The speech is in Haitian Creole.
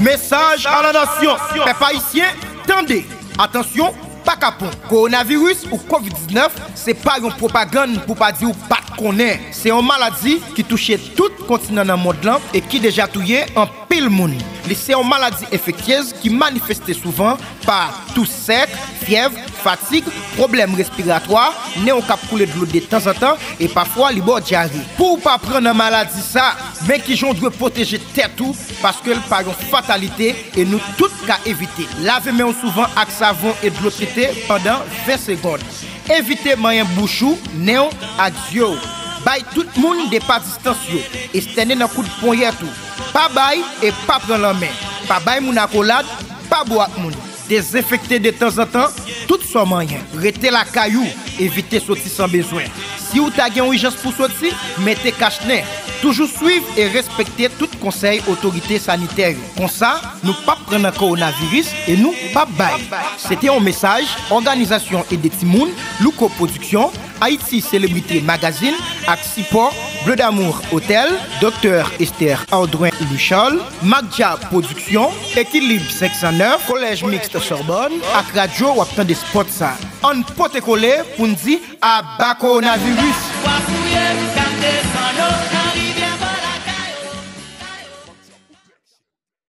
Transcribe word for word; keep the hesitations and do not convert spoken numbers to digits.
Mesaj a la nasyon, pèp ayisyen, tande! Atansyon, pa kapon! Kowonaviris ou kovid diznèf, se pa yon pwopagann pou pa di w pa t konnen. Se yon maladi ki touche tout kontinan nan mond lan e ki deja touye anpil moun. Li se yon maladi enfektyez ki manifeste souvan pa tou sèk, fyèv, fatig, pwoblèm respiratwa, nen w k ap koule dlo detanzantan e pafwa li ba w dyare. Pou w pa pran nan maladi sa, men kijan w dwe pwoteje tèt ou, paske l pa yon fatalite e nou tout ka evite. Lave men w souvan ak savon e dlo trete pandan ven segonn. Evite manyen bouch ou, nen w ak zye w. Bay tout moun de pa distans yo. Estène nan koud ponyèt ou. Pa bay e pa pran lanmen. Pa bay moun akolad, pa bo ak moun. Dezenfekte detanzantan tout sa w manyen. Rete lakay ou, evite soti san bezwen. Si w ta gen yon ijans pou soti, mete kach nen. Toujou swiv e respekte tout konsèy otorite sanitè yo. Konsa, nou p ap pran nan kowonaviris e nou p ap bay. Se te yon mesaj Òganizasyon Ede Timoun, Louko Pwodiksyon, Ayiti Selebrite Magazine ak sipò Bleu d'Amour Hotel, Doktè Esther Audrin Loucharles, Magdia Pwodiksyon, Ekilib senk san nèf, Kolèj Miks Sorbonne ak radyo w ap tande spòt sa. Ann pote kole pou n di aba kowonaviris!